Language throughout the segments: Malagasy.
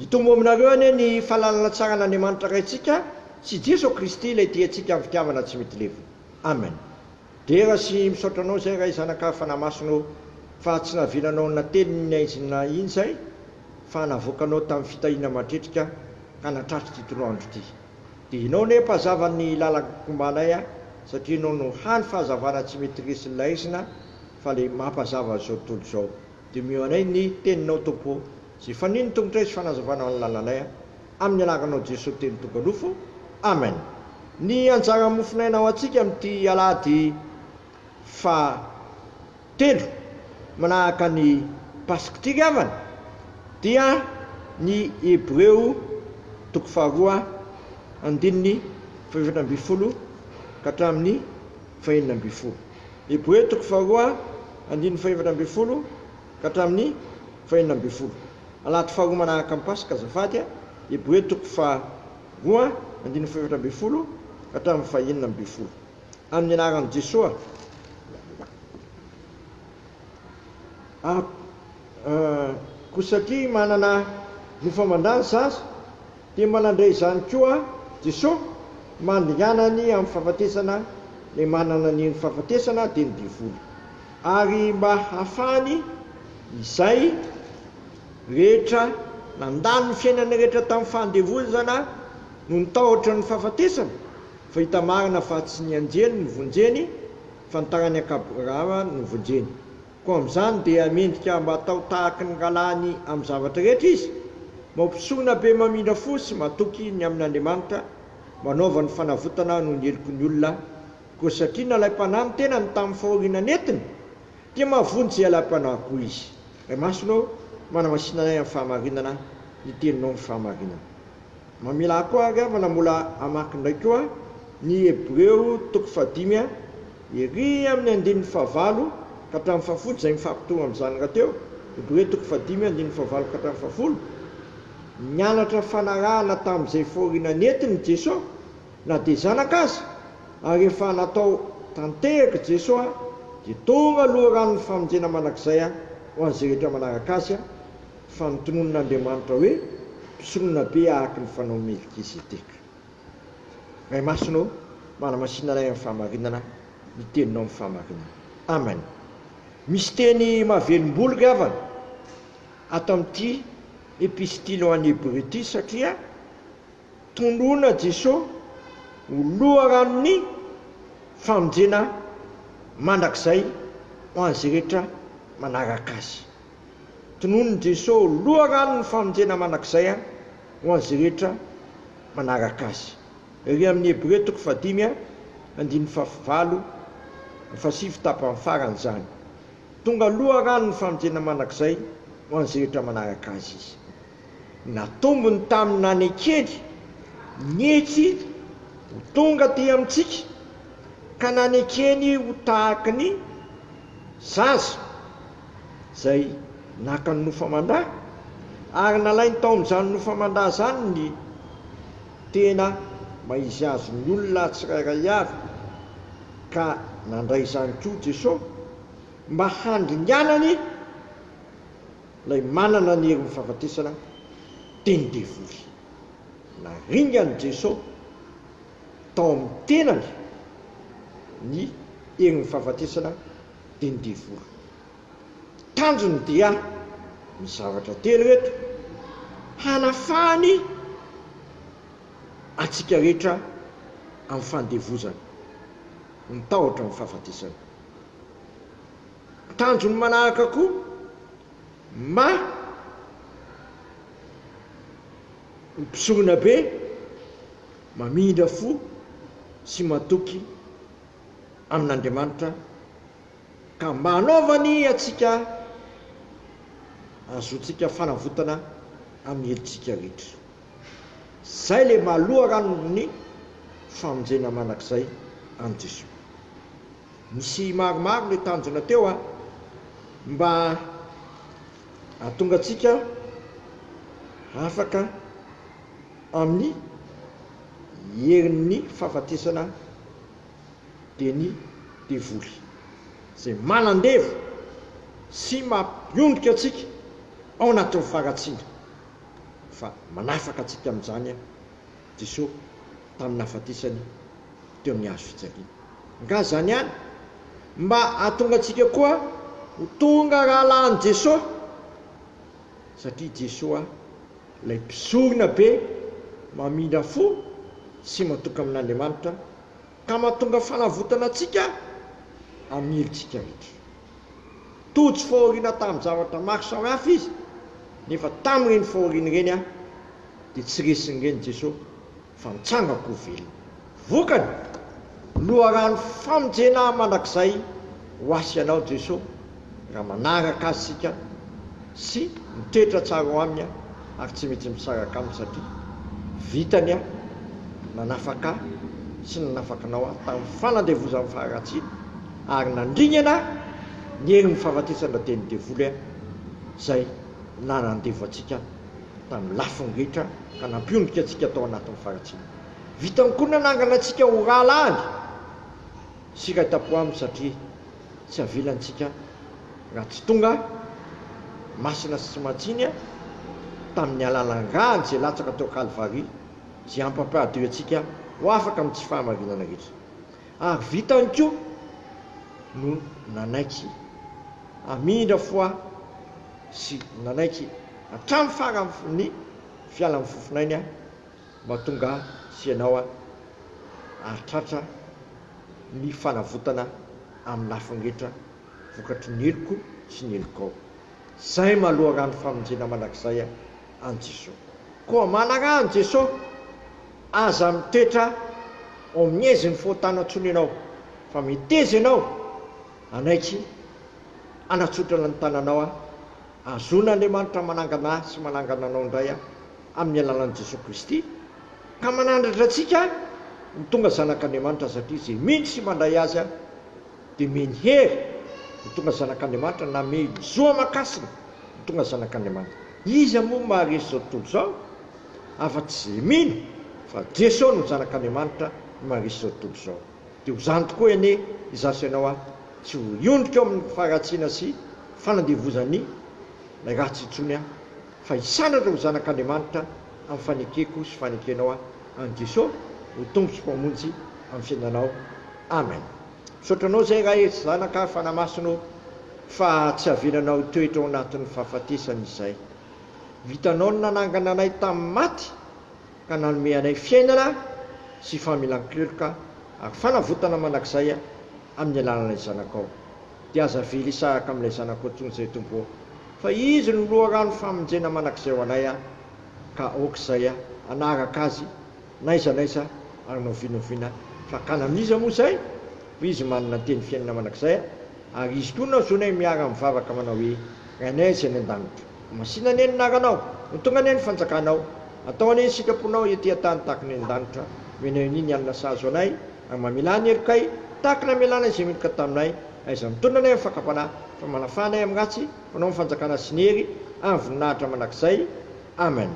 Hitombo aminareo anie ny fahalalana tsara an'Andriamanitra Raintsika sy Jeso Kristy ilay tia antsika amin'ny fitiavana tsy mety levona. Amen. Dera sy misaotra Anao izay Ray Zanaka Fanahy Masina ô fa tsy navelanao nateliny ny aizina iny izay fa navoakanao tamin'ny fitahiana matretrika ka natratr'ity toloandro ity. Dia Ianao anie mpazava ny lalan-kombanay a satria Ianao no hany fahazavana tsy mety resin'ilay aizina fa ilay mampazava an'izao tontolo izao. Dia omeo anay ny teninao Tompo ô, izay fanino ny tongotray sy fanazavanao ny lalanay a, amin'ny anaranao Jesoa Teny tonga nofo, Amen. Ny anjara mofonaina ho antsika amin'ity alahady faha telo manahaka ny Paska ity ry havana dia ny Hebreo toko faharoa andininy faha-14 ka hatramin'ny faha-16. Hebreo toko faharoa andininy faha-14 ka hatramin'ny faha-16. Alahady faharoa manaraka ny Paska azafady a, Hebreo toko faharoa andininy faha-14 ka hatramin'ny faha-16. Amin'ny anaran'i Jesoa. A Koa satria manana nofo aman-drà ny zaza, dia mba nandray izany koa Jesoa, mba handinganany amin'ny fahafatesana ilay manana ny herin'ny fahafatesana, dia ny devoly, ary mba hahafahany izay rehetra nandany ny fiainany rehetra tamin'ny fahandevozana noho ny tahotra ny fahafatesana, fa hita marina fa tsy ny anjely no vonjeny, fa ny taran'i Abrahama no vonjeny. Koa amin'izany dia mendrika mba hatao tahaky ny rahalahiny amin'ny zavatra rehetra izy, mba ho mpisorona be mamindra fo sy matoky ny amin'Andriamanitra, mba hanaovany fanavotana noho ny heloky ny olona. Koa satria nalaim-panahy ny tenany tamin'ny fahoriana nentiny, dia mahavonjy izay alaim-panahy koa izy. Ray Masina ô, manamasina anay amin'ny fahamarinana, ny teninao no fahamarinana. Mamela ahy koa ary havana mbola hamaky indray koa ny Hebreo toko fahadimy ery amin'ny andininy fahavalo ka hatramin'ny fahafolo izay mifampitohy amin'izany rahateo, Hebreo toko fahadimy andininy fahavalo ka hatramin'ny fahafolo, Nianatra fanarahana tamin'izay fahoriana nentiny Jeso na dia zanaka aza, ary rehefa natao tanteraka Jeso dia tonga loharanon'ny famonjena mandrakizay ho an'izay rehetra manaraka Azy. Fa notononin'Andriamanitra hoe mpisoronabe araka ny fanaon'i Melkizedeka. Ray Masina ô, manamasina anay amin'ny fahamarinana, ny Teninao no fahamarinana. Amen. Misy teny mahavelom-bolo ry havana ato amin'ity epistily ho an'ny Hebreo ity satria tondroina Jesoa ho loharanon'ny famonjena mandrakizay ho an'izay rehetra manaraka Azy. Tononin'i Jesoa ho loharanon'ny famonjena mandrakizay ho an'izay rehetra manaraka Azy. Ery amin'ny Hebreo toko fahadimy andininy fahavalo fahasivy tapany farany izany. Tonga loharanon'ny famonjena mandrakizay ho an'izay rehetra manaraka Azy Izy. Natombony tamin'ny nanekeny nety ho tonga aty amintsika ka nanekeny ho tahaky ny zaza. izay naka ny nofo aman-drà, ary nalainy tao amin'izany nofo aman-drà izany ny tena maha-izy azy ny olona tsirairay avy, ka nandray izany koa Jesoa mba handringanany ilay manana ny herin'ny fahafatesana, dia ny devoly. Naringan'i Jesoa tao amin'ny tenany ny herin'ny fahafatesana, dia ny devoly. Tanjony dia ny zavatra telo ireto, hanafahany antsika rehetra amin'ny fandevozana, ny tahotra amin'ny fahafatesana. Tanjony manaraka koa mba ho mpisoronabe mamindra fo sy matoky amin'Andriamanitra ka mba hanaovany antsika hahazoantsika fanavotana amin'ny helotsika rehetra. Izay ilay maha loharanon'ny famonjena mandrakizay amin'i Jesoa. Nisy maromaro ilay tanjona teo a, mba hahatonga antsika afaka amin'ny herin'ny fahafatesana dia ny devoly, izay manandevo sy mampiondrika antsika ao anatin'ny faharatsiana. Fa manafaka antsika amin'izany Jesoa tamin'ny nahafatesany teo amin'ny hazo fijaliana. Angaha izany ihany? Mba hahatonga antsika koa ho tonga rahalahin'i Jesoa, satria Jesoa ilay mpisorona be mamindra fo sy matoky amin'Andriamanitra ka mahatonga fanavotana antsika amin'ny helotsika rehetra. Tojo fahoriana tamin'ny zavatra maro samihafa izy, nefa tamin'ireny fahoriana ireny dia tsy resin'ireny Jesoa fa nitsangako ho velona. Vokany, loharano famonjena mandrakizay ho ahy sy ianao Jesoa raha manaraka Azy isika sy mitoetra tsara ao Aminy ary tsy mety misaraka Aminy satria vitany nanafaka ahy sy nanafaka anao aho tamin'ny fanandevozan'ny faharatsiana ary nandringana ny herin'ny fahafatesana dia ny devoly izay nanandevo antsika tamin'ny lafiny rehetra ka nampiondrika antsika tao anatin'ny faharatsiana. Vitany koa nanangana antsika ho rahalahiny sy iray tampo aminy satria tsy avelantsika raha tsy tonga masina sy tsy mahatsiny tamin'ny alalan'ny rany izay latsaka teo Kalvary izay hampampahadio antsika ho afaka amin'ny tsy fahamarinana rehetra. Ary vitany koa no nanaiky hamindra fo ahy sy nanaiky hatramin'ny faran'ny fialan'ny fofonainy aho mba tonga ahy sy ianao aho hahatratra ny fanavotana amin'ny lafiny rehetra vokatry ny heloko sy ny helokao. Zay maha loharano famonjena mandrakizay an'i Jesoa. Koa manaraha an'i Jesoa, aza mitoetra ao amin'ny haizin'ny fahotana intsony ianao, fa meteza ianao hanaiky hanatsotrana ny tananao hahazoan'Andriamanitra manangana ahy sy manangana anao indray amin'ny alalan'i Jesoa Kristy, ka manandratra antsika ho tonga zanak'Andriamanitra satria izay mino sy mandray Azy dia omeny hery ho tonga zanak'Andriamanitra na omeny zo aman-kasina ho tonga zanak'Andriamanitra. Iza moa no maharesy izao tontolo izao afa-tsy izay mino fa Jesoa no zanak'Andriamanitra no maharesy izao tontolo izao. Dia ho izany tokoa anie izaho sy ianao tsy ho hiondrika ao amin'ny faharatsiana sy fanandevozan'ny ilay ratsy intsony aho fa hisandratra ho zanak'Andriamanitra amin'ny fanekeko sy fanekenao ahy an'i Jesoa ho Tompo sy Mpamonjy amin'ny fiainanao. Amen. Misaotra Anao izay Ray sy Zanaka ary Fanahy Masina ô fa tsy avelanao hitoetra ao anatin'ny fahafatesana izay. Vitanao ny nanangana anay tamin'ny maty ka nanome anay fiainana sy famelan-keloka ary fanavotana mandrakizay amin'ny alalan'ilay Zanakao. Dia aza avela hisaraka amin'ilay Zanakao intsony izay Tompo ô, fa Izy no loharano famonjena mandrakizay ho anay ka aoka izay hanaraka Azy n'aiza n'aiza ary n'oviana oviana fakana amin'iza moa izay? Fa Izy manana teny fiainana mandrakizay ary Izy koa no azonay miara mivavaka manao hoe, Rainay izay any an-danitra, ho masina anie ny anaranao, ho tonga anie ny fanjakanao, atao anie ny sitraponao ety an-tany tahaka ny any an-danitra, omenay anio ny alina sahaza ho anay, ary mamelà ny helokay, tahaka ny namelànay izay meloka taminay, aiza mitondra anay amin'ny fakam-panahy, fa manafaha anay amin'ny ratsy, ho anao ny fanjakana sy ny hery, ary ny voninahitra mandrakizay. Amen.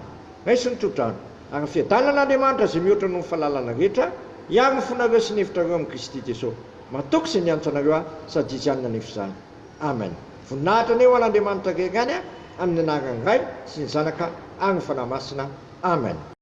Raiso ny tsodrano, ary ny fiadanan'Andriamanitra izay mihoatra noho ny fahalalana rehetra, hiaro ny fonareo sy ny hevitrareo amin'i Kristy Jesosy. Matoky izay niantso anareo aho, sady Izy ihany nanefa izany. Amen. Voninahitra anie ho an'Andriamanitra irery ihany, amin'ny anaran'ny Ray, sy ny Zanaka, ary ny Fanahy Masina. Amen.